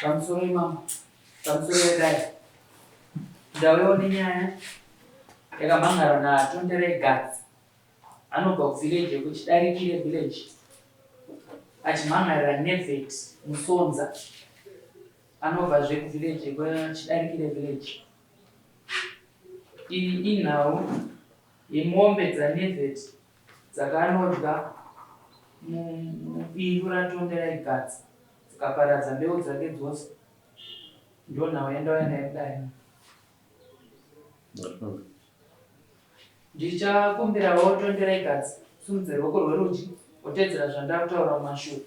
Pamusoro imambo, pamusoro yedare. Ndauyawo nenyaya yakamhan'arwa naTonderai Gatsi anobva kuvillage yekuChidarikire village achimhan'arira Nevet Musonza anobvazve kuvillage yekuChidarikire village. Iyi inhau yemombe dzaNevet dzakanodya mubindu raTonderai Gatsi dzikaparadza mbeu dzake dzose. Ndonhau yandauya nayo kudare. Ndichakumbirawo Tonderai Gatsi simudze ruoko rwerudyi wotedzera zvandakutaura mumashure.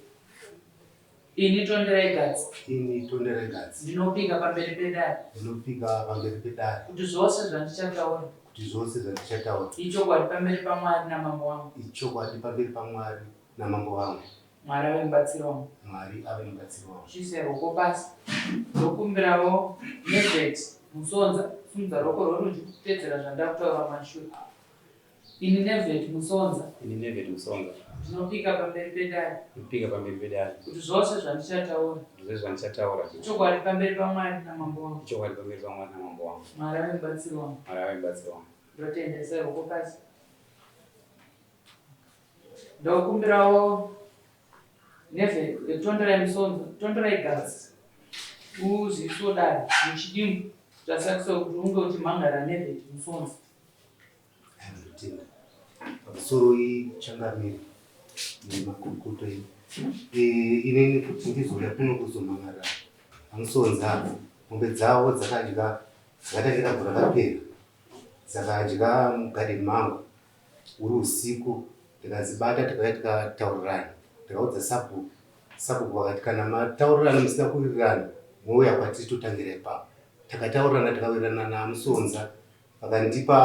Ini Tonderai Gatsi. Ini Tonderai Gatsi. Ndinopika pamberi pedare. Ndinopika pamberi pedare. Kuti zvose zvandichataura. Kuti zvose zvandichataura. Ichokwadi pamberi paMwari namambo wangu. Ichokwadi pamberi paMwari namambo wangu. Mwari ave mubatsiri wangu. Mwari ave mubatsiri wangu. Chiise ruoko pasi. Ndokumbirawo Nevet Musonza simudza ruoko rwerudyi kutedzera zvandakutaura mumashure. Ini Nevet Musonza. Ini Nevet Musonza. Ndinopika pamberi pedare. Ndinopika pamberi pedare. Kuti zvose zvandichataura. Kuti zvose zvandichataura. Ichokwadi pamberi paMwari namambo wangu. Ichokwadi pamberi paMwari namambo wangu. Mwari ave mubatsiri wangu. Mwari ave mubatsiri wangu. Ndotenda isai ruoko pasi. Ndokumbirawo Neve tonderai musonzo, tonderai gatsi uziviswo dare muchidimbu zvasakisa kuti unge uchimhangara Nevet Musonzo. Ndinotenda. Pamusoroi changamire nemakurukota enyu. Eh, inini kuti ndizouya kuno kuzomhan'ara VaMusonza ava, mombe dzavo dzakadya dzakatangira gore rakapera dzakadya mugadheni mangu uri usiku ndikadzibata tikauya tikataurirana ndikaudza sabhuku sabhuku vakati kana mataurirana musina kuwirirana mouya kwatiri totangira ipapo takataurirana tikawirirana namusonza vakandipa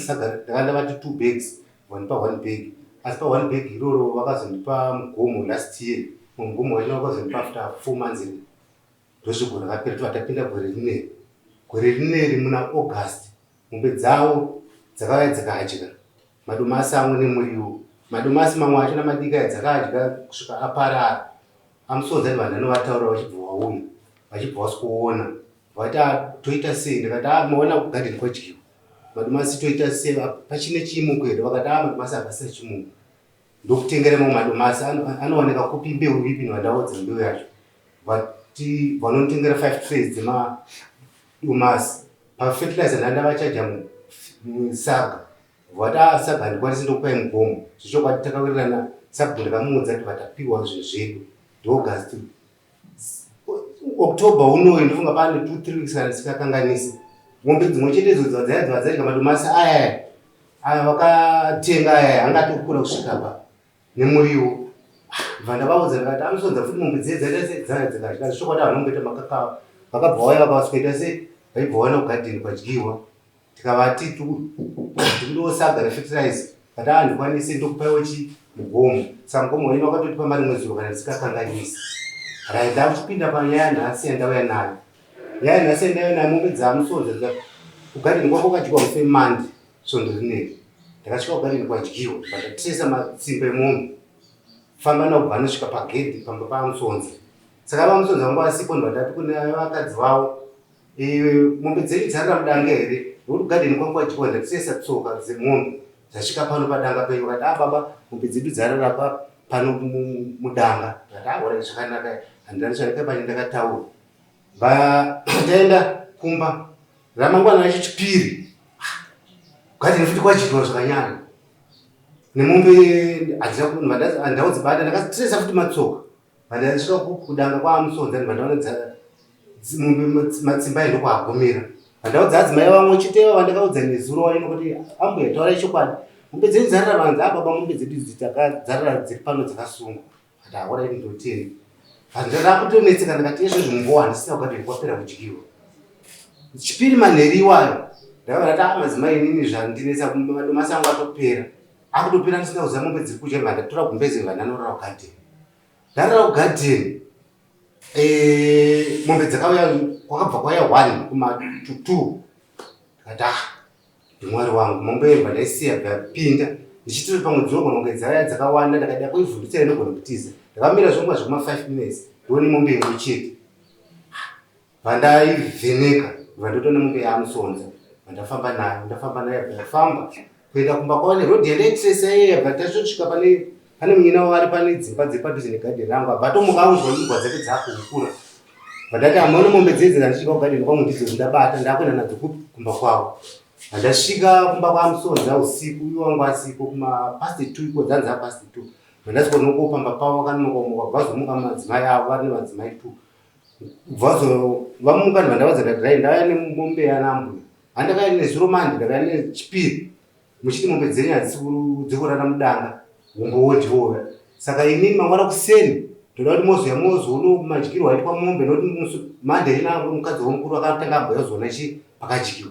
saga ndakanga ndavati two bags vandipa one bag asi pa one bag iroro vakazondipa mugomo last year mugomo wacho vakazondipa after 4 months ndozvegore rakapera tobva tapinda gore rineri. Gore rineri muna August mombe dzavo dzakauya dzikadya madomasi amwe nemuriwo. Madomasi mamwe achona madiki aya dzakadya kusvika aparara. Amusodza vanhu anovataurira vachibva vauya vachibva vasikuona vati ah, toita sei ndikati ah, maona kugadheni kwadyiwa madomasi toita sei pachine chimuko here vakati ah, madomasi hapasina chimuko ndokutengera mamwe madomasi anowanika kupi mbeu ipi novandaudza mbeu yacho vati vanonditengera 5 trays dzemadomasi pafertilizer ndandavachaja musaga vati a ah, saga handikwanisi ndokupai mugomo zvechokwadi takawirirana sabhuku ndakamuudza kuti vatapiwa zvinhu zvedu ndiAugust October unoyu ndofunga pane 2 3 weeks kana ndisikakanganisi mombe dzimwe chete idzo dzaiya dzadya madomasi aya aya vakatenga aya angatokura kusvika pa nemuriwo bva ndavaudza ndikati amusonza futi mombe dziye dzaita se dzaya dzikadya zvechokwadi havanongoita makakava vakabva vauya vakavasweta se vaibva vaona kugadheni kwadyiwa tikavati tikudiwo saga refertilizer but handikwanisi ndokupaiwo chi mugomo saka mugomo wenyu wakatotipa mari mwedzi uno kana ndisikakanganisi right ndakuchipinda panyaya nhasi yandauya nayo nyaya nhasi yandauya nayo mombe dzamusonza kugadheni kwako kadyiwa musi wemandi svondo rineri ndakasvika kugadheni kwadyiwa pandatiresa matsimba emombe famba nawo kubva anosvika pagedhi pamba pamusonza saka vamusonza vangu vasipo ndovandati kune vakadzi vavo Mombe dzenyu dzarira mudanga here nekuti kugadheni kwangu kwadyiwa ndatisesa tsoka dzemombe dzasvika pano padanga penyu vakati a ah, baba mombe dzedu dzarira pa pano mudanga ndikati ah, ora zvakanaka handina zvakanaka pane ndakataura taenda kumba ramangwana racho chipiri gadheni futi kwadyiwa zvakanyanya nemombe handina ndakatiresa futi matsoka Pandasvika kudanga kwaMusodza ndibva ndaona matsimba ayo ndokuagumira. Pandaudza adzimai vamwe chete ivava vandakaudza nezuro wacho nokuti ambuya taurai chokwadi. Mombe dzenyu dzarara vanzi ah baba mombe dzedu idzi dzarara dziri pano dzakasungwa. Ndikati ah orai ndotenda. Ndakutonetseka ndikati izvozvi mumbowa handisina kugadheni kwapera kudyiwa. Chipiri manheru iwayo ndakabva ndati ah madzimai inini zvandinetsa madomasi angu atopera. Akutopera ndisina kuziva mombe dziri kudya ndibva ndatora gumbeze ndibva ndanorara kugadheni. Ndarara kugadheni eh, mombe dzakauya kwakabva kwauya one kuma to two ndikati ah ndimwari wangu mombe yebva ndaisiya bvapinda ndichitiri pamwe dzinogona kunge dzauya dzakawanda ndakada kuivhundutsira inogona kutiza ndakamira zvonguva zvekuma 5 minutes ndione mombe imwe chete. Pandaivheneka vandotoona mombe yamusonza vandafamba nayo ndafamba nayo ndafamba kuenda kumba kwavo neroad yandaitresa iye bva tasvosvika pane pane munyina wavo ari pane dzimba dziri padhuze negadheni rangu abva atomuka aunzwa imbwa dzake dzakuhukura vandati amaona mombe dzedze dzandisvika kugadheni kwangu ndidzo ndabata ndakuenda nadzo kumba kwavo vandasvika kumba kwamusonza usiku iwo wangu asiko kuma past two iko dzanzi apast two vandasvika noko pamba pavo vakanomuka vazomuka madzimai avo vari nemadzimai two Vazo vamuka ndivandavadza ndati dai ndauya nemombe yana ambuya. Handakauya nezuro manje ndakauya nechipiri. Muchiti mombe dzenyu hadzisi dzikurara mudanga. Umbowo ndiwoya. Saka inini mangwana kuseni ndoda kuti mozouya mozoona madyirwo aitwa mombe nekuti musi Monday ina mukadzi womukuru akatanga ambuya kuzoona chi pakadyiwa.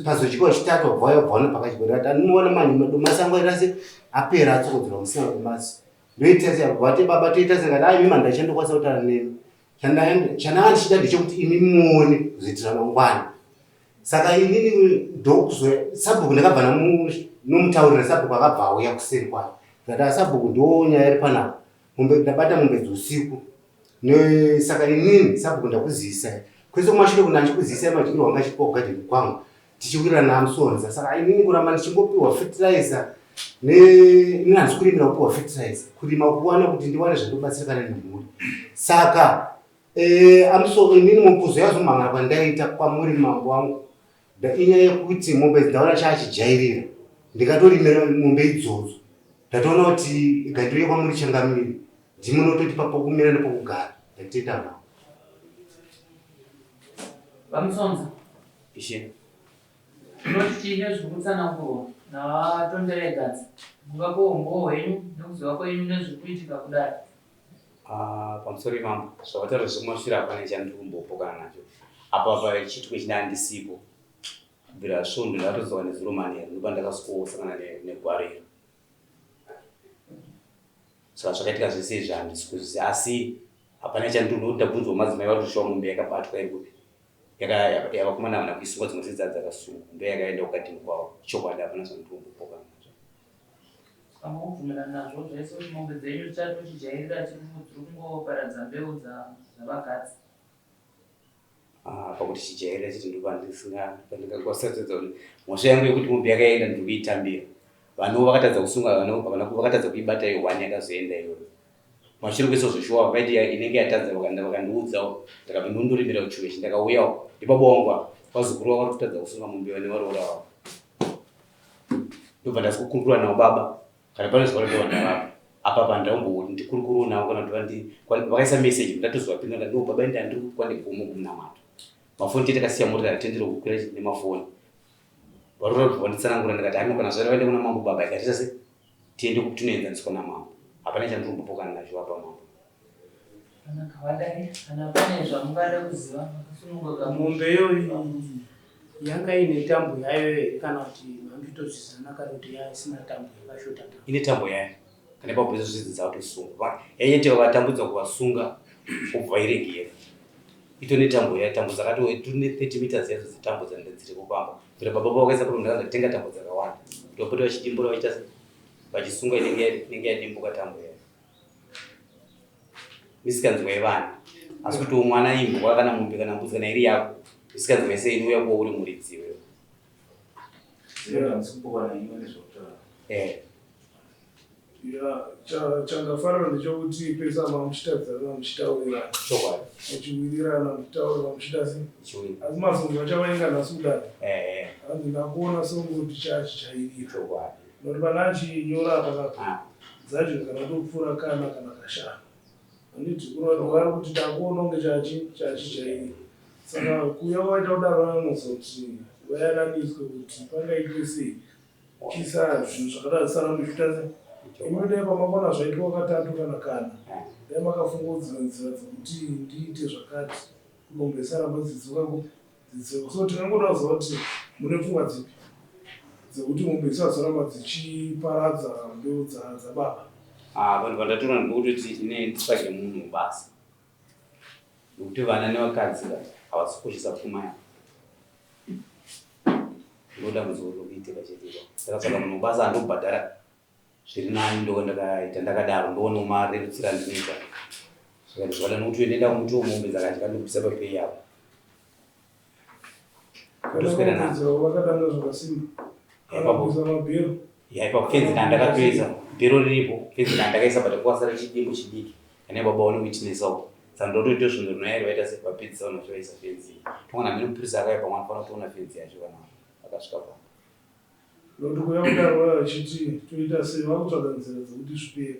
Pazodyiwa chitatu wabva wauya wabva waona pakadyiwa. Ndakati andinoona manje madomasi angu aita se apera atsokodzerwa musina madomasi. Ndoita sei vati baba toita sei ngati imi manda chandokwanisa kutaura nemi. Chandanga ndichida ndechekuti imi muone kuzoitira mangwana. Saka inini ndokuzo sabhuku ndakabva nomutaurira sabhuku akabva auya kuseri kwayo. Ndikati asabhuku ndo nyaya iri panapa. Mombe ndabata mombe dzeusiku. Ne saka inini sabhuku ndakuzivisa. Kwese kumashure kuna ndichikuzivisa madyiro wanga achipiwa kugadheni kwangu. Tichiwirirana naMusonza. Saka inini kuramba ndichingopiwa fertilizer ne inini handisi kurimira kupiwa fertilizer. Kurima kuwana kuti ndiwane zvandobatsirikana nemhuri. Saka eh, amuso inini mupuzo yazomhangana kwandaita kwamuri mambo wangu inyaya yekuti mombe ndaona chaachijairira ndikatorimira mombe idzodzo ndatoona kuti gandiro yekwamuri changamire ndimi munototipa pokumira nepokugara ndatenda mambo. VaMusonza. Ishe. Tinoti chii nezviri kutsanangurwa naVaTonderai Gadzi? Mungape umbowo hwenyu nekuziva kwenyu nezviri kuitika kudare? Ah, pamusoro imambo zvavataura zvekumashure hapana chandiri kumbopokana nacho apa pachiitiko ichi ndandisipo kubvira svondo ndakatodzoka nezuro manheru ndopandakasvikosangana negwaro iro saka zvakaitika zvese izvi handisi kuzviziva asi hapana chandiri nokuti ndabvunzwa madzimai vari kushuwa mombe yakabatwa iri kupi yavakomana havana kuisungwa dzimwe dzidza dzakasungwa ndo yakaenda kugadheni kwavo chokwadi hapana zvandiri kumbopokana nazvo Saka mukubvumirana nazvo zvese kuti mombe dzenyu dzichatochijairira dziri kungoparadza mbeu dzavagadzi. Ah, pakuti chijairira chiti ndopandingakwanisa kuti mhosva yangu yekuti mombe yakaenda ndiri kuitambira vanhu vakatadza kusunga vakatadza kuibata iyo one yakazoenda iyoyo Mashure kwese zvoshuwa vakaiti inenge yatadza vakandiudzawo ndakati ndondorimira kuchiwechi ndakauyawo ndibaba wangu ava vazukuru vavo vari kutadza kusunga mombe vane varoora vavo ndobva ndasi kukurukura navo baba kana pane zvavari ndova ndavapa apa pa ndaumbokuti ndikurukuru navo kana kuti vakaisa message ndatozovapinda ndati no baba enda ndiri kwande gomo kumunamato mafoni chete takasiya mota atendere kukwira nemafoni varoora kuti vanditsanangura ndikati hano kana zvavari vaende kuna mambo baba ikatita se Tiende kupi tinoenzaniswa namambo. Hapana chandiri kumbopokana nacho apa mambo. Zvakanaka vadare kana pane zvamungada kuziva makasununguka. Mombe iyoyi yanga ine tambo yayo here kana kuti mambitozvizana kare kuti yaisina tambo yakashota tambo? Ine tambo yayo. Kana ipapo izvo zvidzi dzakutosungwa. Yanyete vakatambudza kuvasunga kubva vairegera. Ito netambo yayo tambo dzakato tine 30 meters yadzo dzetambo dziripo pamba. Kuti baba vakaisa problem ndakanzi tenga tambo dzakawanda. Kuti vapote vachidimbura vachiita vachisunga inenge yadimbuka tambo yayo. Misikanzwa yevana. Asi kuti mwana imbwa kana mombe kana mbudzi kana iri yako. Misikanzwa yese inouya kuwa uri muridzi iwewe. Eh. Ya, chandafarira ndechekuti pese apa muchitadzana muchitaurirana. Chokwadi. Muchiwirirana muchitaurira muchida sei. Asi mazonzi vachavainga nhasi kudai. Eh. Hanzi ndakuona songoti chachijairira. Chokwadi. Nokuti pana achinyora apa kapa. Ah. Dzacho kana topfuura kana kana kashanu. Handiti kureva vari kuti takuona kunge chachi chachijairira. Saka kuuya kwaita kudaro vanozoti vayananiswe kuti pangaitwe sei. Chisa zvinhu zvakadaro zvisarambe zvichiita sei imi dai pamakona zvaitwa katatu kana kana dai makafunga dzimwe nzira dzekuti ndiite zvakati mombe isaramba dzidzoka kupi dzidzoka so tingangoda kuziva kuti mune pfungwa dzipi dzekuti mombe isazoramba dzichiparadza mbeu dzababa. Ah, vanhu vandatora ndokutoti ine nditsvage munhu webasa nekuti vana nevakadzi havasi kukoshesa pfuma yavo Ndodambudziko riri kuitika chete ipapo. Ndakatsvaga munhu webasa andobhadhara zviri nani ndokandakaita ndakadaro ndoona marerutsiro andinoita. Zvikati zvakadaro nokuti uyo ndoenda kumuti mombe dzakadya ndobvisa papay apo. Ndoswera navo. Vakadanga zvakasimba. Kana kuisa mabhero. Ya ipapo fenzi ndandakatoisa bhero riripo fenzi ndandakaisa but kwasara chidimbu chidiki kana baba one witness awo saka ndotoita zvinhu rinoyari vaita se vapedzisa vanhu vachivaisa fenzi iyi tongona mhino mupurisa akauya pamwe anofanira kutoona fenzi yacho kana akasvika pamwe Nokuti kuuya kudaro vaya vachiti toita sei vakutsvaga nzira dzekuti zvipere.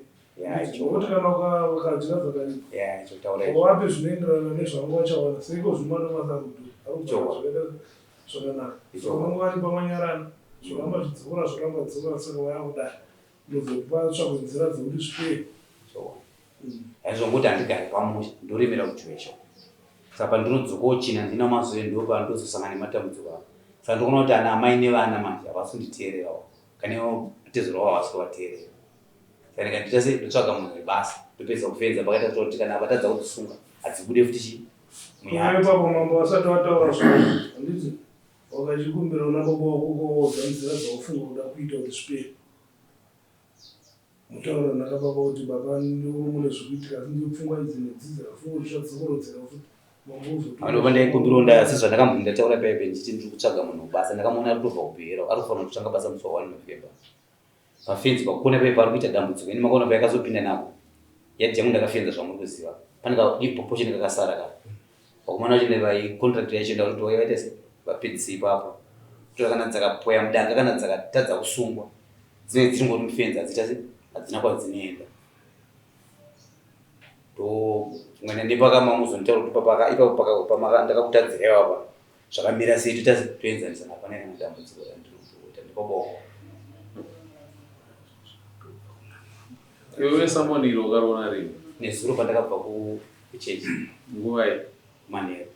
Nokuti kana ukadya dzakaipa wape zvinoenderana nezvavanga vachawana seiko zvino madomasi ari kudhura ari kubhadhara zvakanaka saka vanenge vari pamanyarana zvoramba zvidzikura zvoramba dzikura saka vaya kudai ndozoti patsvagwe nzira dzekuti zvipere. Haizvongokuti handigari pamusha ndoremera kujuwesha saka pandinodzokawo china ndina mazuva ndopandozosangana nematambudziko avo saka ndikuona kuti ana amai nevana manje havasi kunditeererawo kana ivo tezvero wavo havasi kuvateerera saka ndikandita sei ndotsvaga munhu webasa ndopedza kufenza pakaita toti kana vatadza kudzisunga hadzibude futi chi muyard ipapo mambo vasati vataura zvavo handiti wakachikumbira una baba wako kowoudza nzira dzaufunga kuda kuita kuti zvipere Mutaura nakababa kuti baba ndiro mune zvikuitika asi ndiri pfungwa idzi nedzidzi rafunga kuti zvadzokorodzera futi Vanhu ndaikumbirawo nda sezvandakamboti ndataura paipe ndichiti ndiri kutsvaga munhu webasa ndakamuona ari kutobva kubhera ari kufanira kutanga basa musi wa 1 November pafenzi pakukona paipe pari kuita dambudziko ini makaona payakazopinda napo yadhi yangu ndakafenza zvamuri kuziva pane kaportion kakasara ka vakomana vacho ndevai contract yacho ndakuti vaita se vapedzise ipapo kutora kana dzakapoya mudanga kana dzakatadza kusungwa dzinenge dziri ngoti mufenzi hadziita se hadzina kwadzinoenda ndofunga ndepakama muzonditaura kuti papa ipapo paka ndakakutadzira ipapa zvakamira sei toita toenzanisana hapana rimwe dambudziko randinokuita ndipaboko Iwewe samoni iro wakariona rini? Nezuro pandakabva kuchechi. Nguvai? Manheru.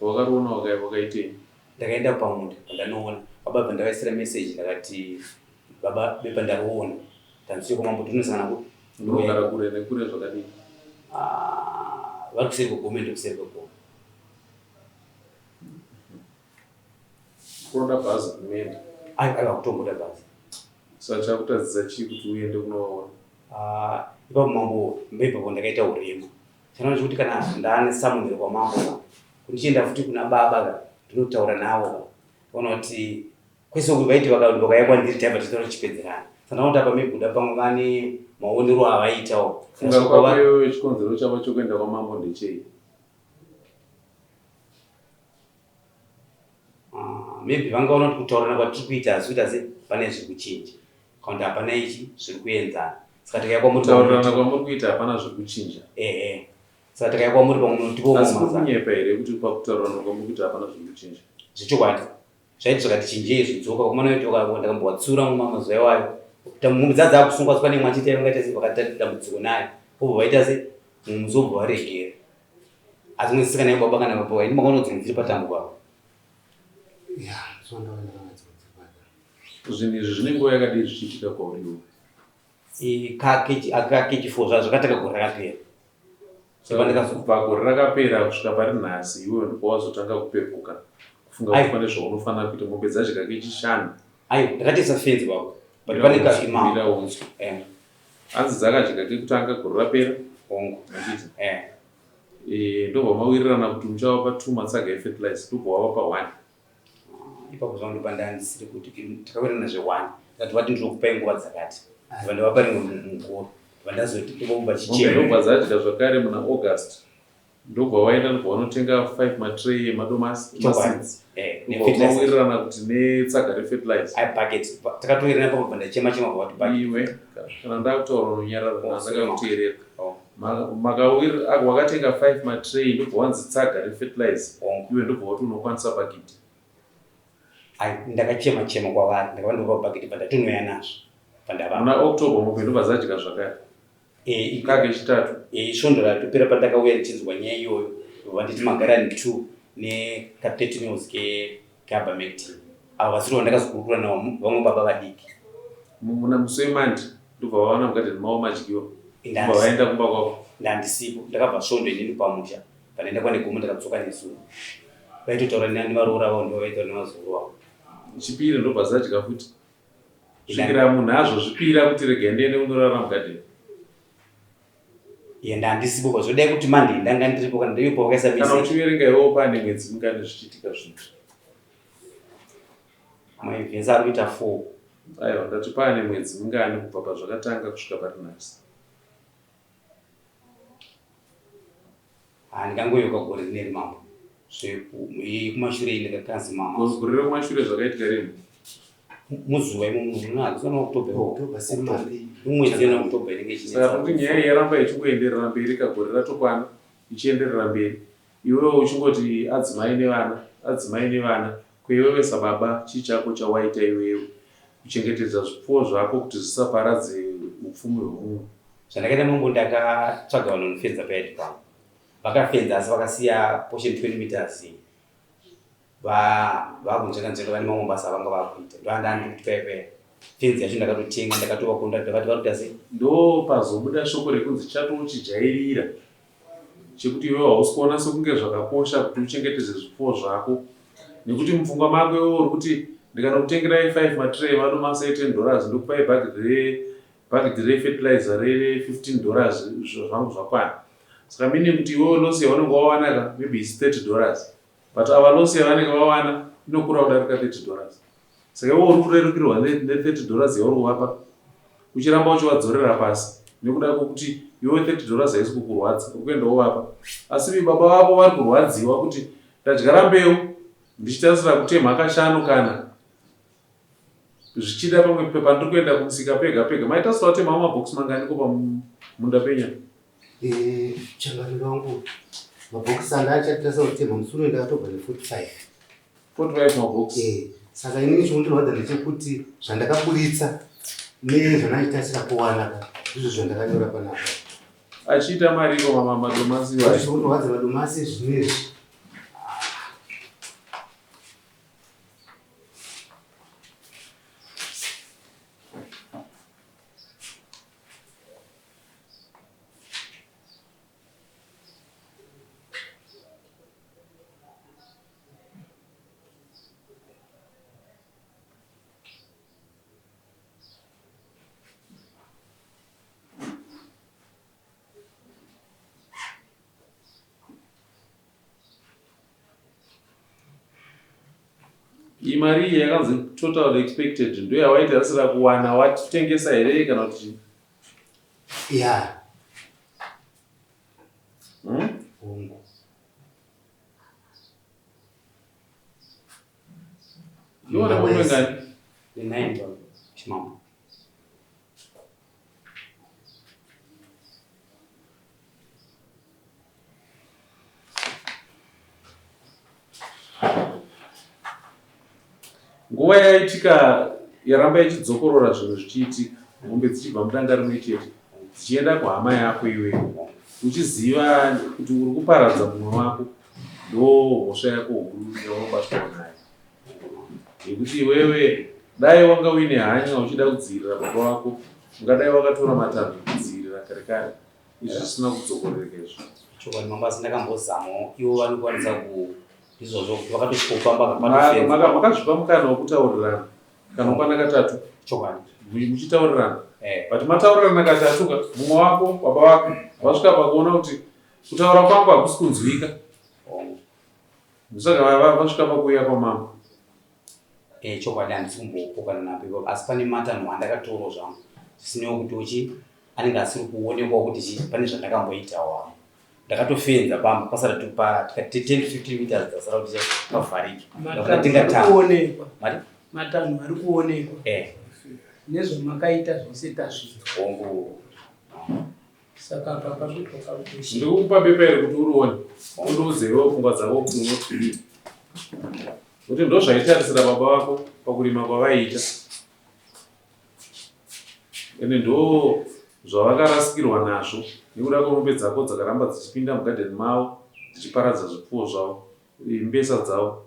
Wakariona wakaitei? Ndakaenda pamunda pandanoona baba bva ndavaisira message ndakati baba bepa ndariona tanzwe kwamambo tinosangana ku Unogara kure nekure zvakadii? Ah, vari kuseri kwegomo ende kuseri kwegomo. Kunoda bhazi kunoenda. Aiwa aiwa kutomboda bhazi. Saka chakutadzisa chii kuti uende kunovaona? Ah, ipapo mambo mbeipapo ndakaita urema. Chanoona chekuti kana ndaane samuniro kwamambo ka kundichienda futi kuna baba ka ndinotaura navo ka. Ona kuti kwese uku vaiti vakauya kwandiri taibva titaura tichipedzerana. Saka ndaona kuti apa maybe kuda pamwe vane maonero avaitawo. Funga kwako iwewe chikonzero chavo chokuenda kwamambo ndechei? Ah, maybe vangaona kuti kutaurirana kwatiri kuita asi kuita se pane zviri kuchinja kana kuti hapana ichi zviri kuenzana saka tikauya kwamuri Kutaurirana kwamuri kuita hapana zviri kuchinja. Ehe, saka tikauya kwamuri pamwe munotipawo Asi kuri mazano. kunyepa here kuti pakutaurirana kwamuri kuita hapana zviri kuchinja? Zvechokwadi zvaiti zvakati chinjei zvodzoka vakomana vedu ndakambovatsiura muma mazuva iwayo mombe dzaa dzakusungwa pane imwe achiti vangaita se vakaita dambudziko nayo vobva vaita se mumwe wobva varegera asi mwese kana baba kana baba ini makaona dzimwe dziri patambo pavo Zvinhu izvi zvine nguva yakadii zvichiitika kwauri iwe? Kake chifo zvakatanga gore rakapera. Saka kubva gore rakapera kusvika pari nhasi iwewe ndipo wazotanga kupepuka kufunga kuti pane zvaunofanira kuita mombe dzadya kechishanu. Aiwa, ndakatesa fenzi baba. But pane kaimara unzwe. Hanzi dzakadya kekutanga gore rapera. Hongu. Handiti? Eh. Ndobva mawirirana kuti muchavapa 2 matsaga efertilizer ndobva wavapa 1. Ipapo zvangu ndopa ndandisiri kuti takawirirana zve 1. Ndati vati ndinokupai nguva dzakati. Ndobva ndavapa rimwe mugoro. Ndobva ndazoti ndobva chichema. Ndobva dzadya zvakare muna August. Ndobva waenda ndobva wanotenga 5 matray emadomasi emaseeds. Ndobva mawirirana kuti netsaga refertilizer. Ai bucket. Takatowirirana ipapo bva ndachema chema bva vati bucket. Iwe kana ndakutaura unonyarara ndakakuteerera. Wakatenga 5 matray ndobva wanzi tsaga refertilizer. Iwe ndobva wati unokwanisa bucket. Ai ndakachema chema kwavari ndakava ndopa bucket bva ndatonouya nazvo. Bva ndavapa. Muna October mombe ndobva dzadya zvakare. Kake chitatu. Svondo ratopera pandakauya ndichinzwa nyaya iyoyo ndobva nditi magarani 2 neka 30 mils keabamectin avo vasiri vandakazokurukura navo vamwe baba vadiki. Muna musi weMonday ndobva vawana mugadheni mavo madyiwa ndobva vaenda kumba kwavo. Ndandisipo ndakabva svondo inini pamusha pandaenda kwane gomo ndakadzoka nezuro vaitotaura nevaroora vavo ndivo vaitaura nevazukuru vavo. Chipiri ndobva dzadya futi. Svikira munhu azozvipira kuti regai ndiende kunorara mugadheni. Iye ndandisipo pa zvodai kuti Monday ndanga ndiripo kana ndiripo vakaisa message. Kana uchiverenga iwewo pane mwedzi mingani zvichiitika zvinhu. Maevents ari kuita 4. Aiwa, ndati paane mwedzi mingani kubva pazvakatanga kusvika pari nhasi? Handingangoyeuka gore rineri mambo. Kumashure iyi ndakakanzi mama. Gore rekumashure zvakaitika rini? Muzuva imomo munatsona October. October semari. Mumwedzi yena October inenge ichinetsa. Saka kuti nyaya iyi yaramba ichingoenderera mberi kagore ratokwana ichienderera mberi. Iwewe uchingoti adzimai nevana, adzimai nevana, ko iwewe sababa chii chako chawaita iwewe kuchengetedza zvipfuwo zvako kuti zvisaparadze upfumi hwemumwe? Zvandakaita mambo ndakatsvaga vanhu vanofenza payard pangu. Vakafenza asi vakasiya portion 20 meters vakunzvenga nzvenga vane mamwe mabasa avanga vakuita. Ndoandandi kuti paya paya fenzi yacho ndakatotenga ndakatova contract vati varikuita sei? Ndopazobuda shoko rekunzi chatouchijairira chekuti iwewe hausi kuona sekunge zvakakosha kuti uchengetedze zvipfuwo zvako nekuti mupfungwa mako iwewe uri kuti ndikanokutengerai 5 matray emadomasi e 10 dollars ndokupai bhagidhi refertilizer re 15 dollars zvangu zvakwana. Saka meaning kuti iwewe loss yaunenge wawana ka maybe is 30 dollars but ava loss yavanenge vawana inokura kudarika 30 dollars. Saka iwewe uri kurerukirwa ne 30 dollars yauri kuvapa uchiramba uchivadzorera pasi nekuda kwekuti iwewe 30 dollars haisi kukurwadza uri kuenda wovapa, asi baba vako vari kurwadziwa kuti ndadyara mbeu ndichitarisira kutemha kashanu kana zvichida pamwe pandiri kuenda kumusika pega pega. Maitarisira kutemha mabhokisi manganiko pamunda penya? Changamire wangu, mabhokisi anga achatarisa kutemha musi uno ndakatobva ne 45. 45 mabhokisi. Saka inini chinondirwadza ndechekuti zvandakaburitsa nezvandaitarisira kuwana ka ndizvo zvandakanyora panapa. Achiita mari iko mama madomasi iwayo. Chinondirwadza madomasi zvinezvi. Iyi mari iyi yakanzi total expected ndoyawaitarisira kuwana watengesa here kana kuti Ya. Hongu. Iwe une mombe ngani? Nine baba. Chimama. Nguva yaitika yaramba ichidzokorora zvinhu zvichiitika, mombe dzichibva mudanga rimwe chete dzichienda kuhama yako iwewe uchiziva kuti uri kuparadza mumwe wako, ndo mhosva yako huru yaunobatwa nayo yekuti iwewe dai wanga uine hanya uchida kudzivirira baba vako ungadai wakatora matanho ekudzivirira kare kare izvi zvisina kudzokorereka izvi. Chokwadi mambo, asi ndakambozamawo ivo vanokwanisa ku izvozvo kuti vakatosvika kufamba. Makazvipa mukana wekutaurirana kana kwana katatu. Chokwadi. Muchitaurirana. But mataurirana katatu ka mumwe wako baba vako vasvika pakuona kuti kutaura kwangu hakusi kunzwika. Saka vasvika pakuuya kwamambo. Chokwadi handisi kumbopokana napo ipapo, asi pane matanho andakatorawo zvangu zvisinewo kuti uchi anenge asiri kuonekwawo kuti chi pane zvandakamboitawo hangu. Ndakatofenza pamba pasara tikati 10 to 15 meters dzasara kuti pavharike. Ndakatenga Matanho ari kuonekwa. Matanho ari kuonekwa. Nezvamakaita zvese tazvinzwa. Hongu. Saka apa pari kuitwa calculation. Ndiri kukupa bepa iri kuti urione. Undiudze iwewe pfungwa dzako kuti unoti kudii. Kuti ndozvaitarisira baba vako pakurima kwavaiita. Ende ndo zvavakarasikirwa nazvo nekuda kwemombe dzako dzakaramba dzichipinda mugadheni mavo dzichiparadza zvipfuwo zvavo, mbesa dzavo.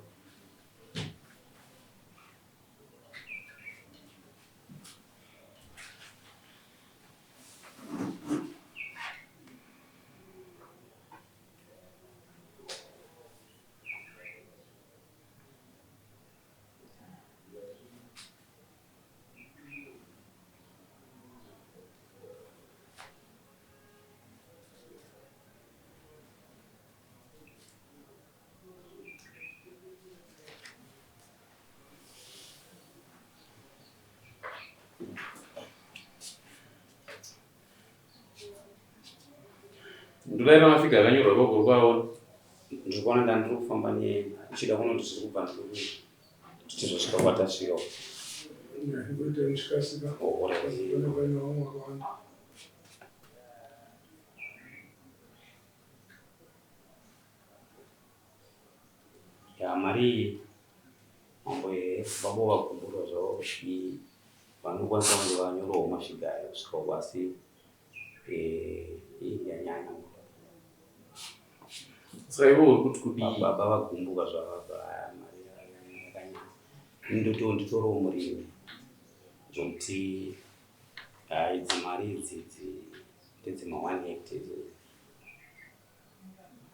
Ndodaira mafiga akanyorwa ikoko uri kuaona. Ndiri kuona ndandiri kufamba ne ndichida kuona kuti zviri kubva ndiri tichizosvika kwatasvika. Kuita muchikasika. Oh, alright. Pane paine vamwe vakawanda. Ya mari iyi mambo ehe baba vagumbura zvavo i- vanokwanisa kunge vanyorawo masviga ayo kusvika uko asi eh, iyi yanyanya. Saka iwe uri kuti kudii? Baba vagumbuka zvavo apa aya mari yakanyanya. Ini ndotoo nditorawo murimi zvokuti ah, idzi mari idzi idzi ndedzema one hectare idzi.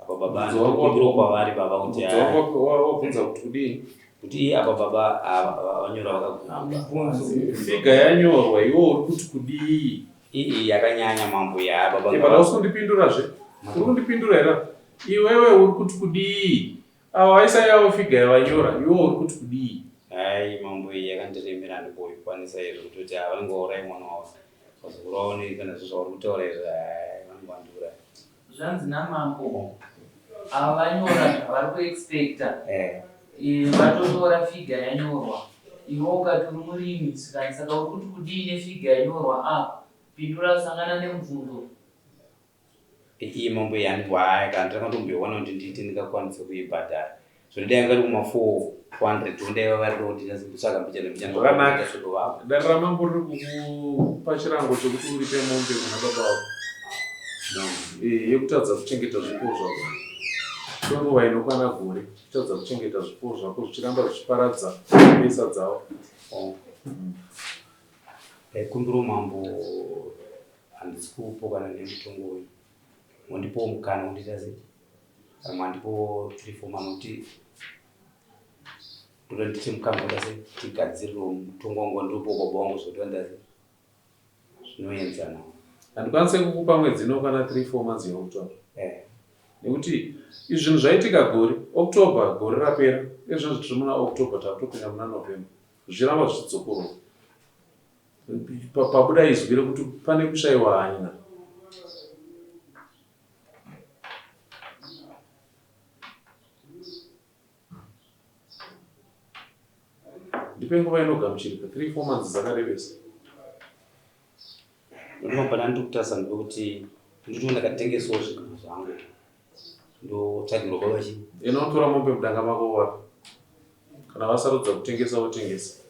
Apa baba Mubvunzo wako ndikumbiro kwavari baba kuti Mubvunzo wako wabvunza kuti kudii? kuti iye apa baba ava vanyora vakagumbuka. Figa yanyorwa iwe uri kuti kudii? Iyi yakanyanya mambo ya baba. But hausi kundipindurazve. Uri kundipindura here? Iwewe uri kuti kudii? Ava vaisa yavo figa yavanyora, iwe uri kuti kudii? Hai mambo iyi yakandiremera handimboikwanisa izvo kutoti ava vanenge vauraya mwana wavo. Vazukuru vavo nei kana zvo zvauri kutaura izvo hai vanenge vandiuraya. Zvanzi namambo ava vanyora zvavari kuexpecta. Eh. Vatotora figa yanyorwa. Iwe ukati uri murimi zvikanzi saka uri kuti kudii nefiga yanyorwa apa? Pindura sangana nemubvunzo. Iyi mambo iyi handibwa hai kana ndakatomboiwana kuti ndiite ndingakwanise kuibhadhara. Zvino dai anga ari kuma 400 ndaiva vari kuti nditsvaga mbichana mbichana. Zvakanaka. Ndasvika vavo. Dare ramambo riri kukupa chirango chekuti uripe mombe kuna baba vako. Yekutadza kuchengeta zvipfuwo zvako. Kwenguva inokwana gore, kutadza kuchengeta zvipfuwo zvako zvichiramba zvichiparadza mbesa dzavo. Oh. Ndaikumbira mambo handisi kupokana nemutongo uyu. Mondipawo mukana wondiita sei? Kana mandipawo 3 4 months kuti ndoda ndiite mukana woita sei? Tigadzirirewo mutongo wangu wandopawo baba wangu zvekuti vandiita sei? Zvinoenzana. Handikwanise kukupa mwedzi inokwana 3 4 months yauri Eh. Nekuti izvi zvinhu zvaitika gore October gore rapera, izvozvi tiri muna October takutopinda muna November. Zvichiramba zvichidzokorora. Pabuda izwi rekuti pane kushaiwa hanya. Ndipe nguva inogamuchirika 3 4 months dzakarebesa. Ndinobva ndiri kutarisa ndekuti ndiri ndakatengesawo zvinhu zvangu. Ndotsvagirwa baba chii? Inotora mombe mudanga mako wapi? Kana vasarudza kutengesa wotengesa.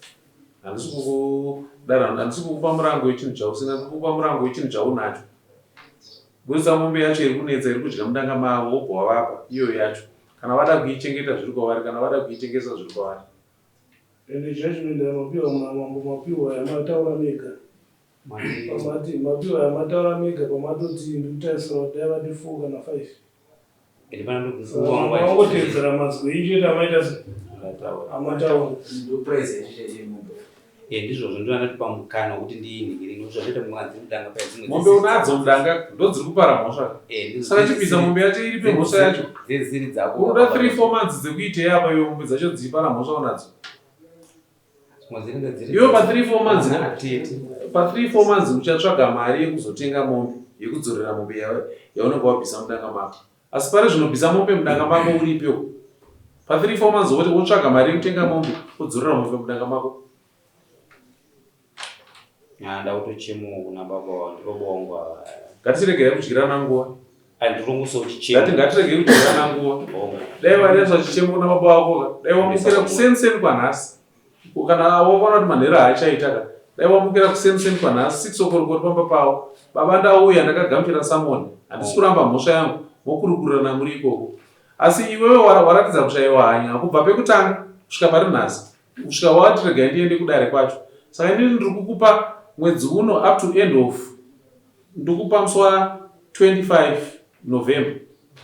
Handisi kukudara, handisi kukupa murango wechinhu chausina, ndiri kukupa murango wechinhu chaunacho. Buritsa mombe yacho iri kunetsa iri kudya mudanga mavo wobva wavapa iyoyo yacho. Kana vada kuichengeta zviri kwavari, kana vada kuitengesa zviri kwavari. Ende judgment yamapiwa mambo mapiwa yamataura mega. Pamati mapiwa yamataura mega pamatoti ndikutarisira kuti dai vati 4 kana 5. Ende pana ndokufuwa Vangotevedzera mazwi enyu chete amaita se amataura. Ndo price yacho chaiyo yemombe. Eh, ndizvozvo ndinoda ndatipa mukana wekuti ndiinhingire nekuti zvatoita mukadzi mudanga paya dzimwe Mombe unadzo mudanga ndodziri kupara mhosva. Eh, ndidzo Saka chibvisa mombe yacho iripe mhosva yacho. Dzesiri dzako. Unoda 3 4 months dzekuitei apa iwe mombe dzacho dzichipara mhosva unadzo. Dzimwe dzinenge dziri Iwe pa 3 4 months atete. pa 3 4 months uchatsvaga mari yekuzotenga mombe yekudzorera mombe yaunenge wabvisa mudanga mako. Asi pari zvinobvisa mombe mudanga mako uripewo. Pa 3 4 months woti wotsvaga mari yekutenga mombe wodzorera mombe mudanga mako. Ah, ndakutochemuwo kuna baba wangu, baba wangu ava. Ngatiregerei kudyirana nguva. Andirongosawo chichemo. Ngati ngatiregei kudyirana nguva. Oh. Dai wareswa chichemo kuna baba vako ka. Dai wamukira kuseni kwanhasi. Kana waona kuti manheru haachaita ka. Dai wamukira kuseni kwanhasi 6 o'clock uri pamba pavo. Baba ndauya ndakagamuchira summon. Handisi kuramba mhosva yangu. Mokurukurirana muri ikoko. Asi iwewe waratidza kushaiwa hanya kubva pekutanga kusvika pari nhasi. Kusvika wati regai ndiende kudare kwacho. Saka inini ndiri kukupa mwedzi uno up to end of ndikupa musi wa 25 November.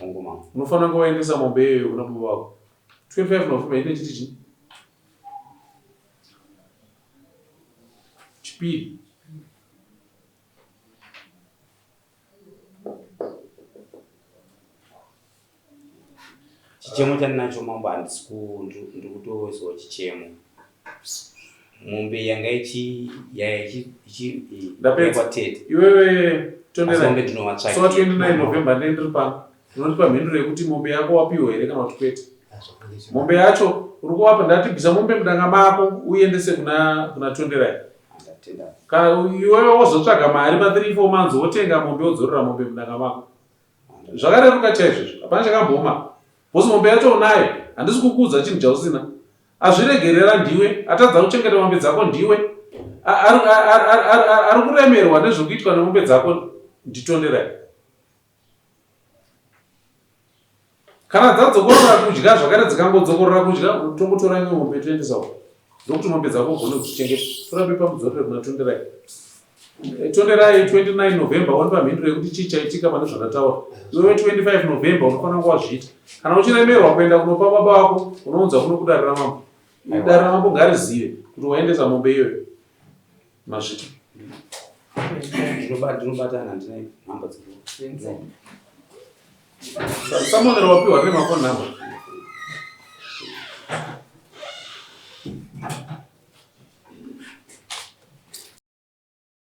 Hongu mama. Unofanira kunge waendesa mombe iyoyo kuna baba vako. 25 November ine chiti chii? Chipiri. Chichemo chandinacho mambo handisi ku ndiri kutoiswawo chichemo. Mombe yanga ichi yaya ichi Ndapedza. kwatete. Iwewe Tonderai. So 29 November ndine ndiri pano. Unondipa mhinduro yekuti mombe yako wapiwa here kana kuti kwete. Mombe yacho uri kuwapa ndati bvisa mombe mudanga mako uiendese kuna kuna Tonderai. Kana iwewe wozotsvaga mari pa 3 4 months wotenga mombe wodzorera mombe mudanga mako. Zvakareruka chaizvozvo. Hapana chakambooma. Boss mombe yacho unayo. Handisi kukuudza chinhu chausina. Azviregerera ndiwe, atadza kuchengeta mombe dzako ndiwe. Ari kuremerwa nezvekuitwa nemombe dzako nditonderai. Kana dzadzokorora kudya zvakare dzikangodzokorora kudya tongotora imwe mombe toendesa uko. Ndokuti mombe dzako ugone kudzichengeta. Tora bepa mudzorere kuna Tonderai. Eh, Tonderai 29 November wanipa mhinduro yekuti chii chaitika pane zvandataura. Iwewe 25 November unofanira kunge wazviita. Kana uchiremerwa kuenda kunopa baba vako unounza kuno kudare ramambo. Dare ramambo ngarizive kuti waendesa mombe iyoyo. Mazvita. !Ndinobatana ndine nhamba dziri. Samonera wapiwa rine mafoni number.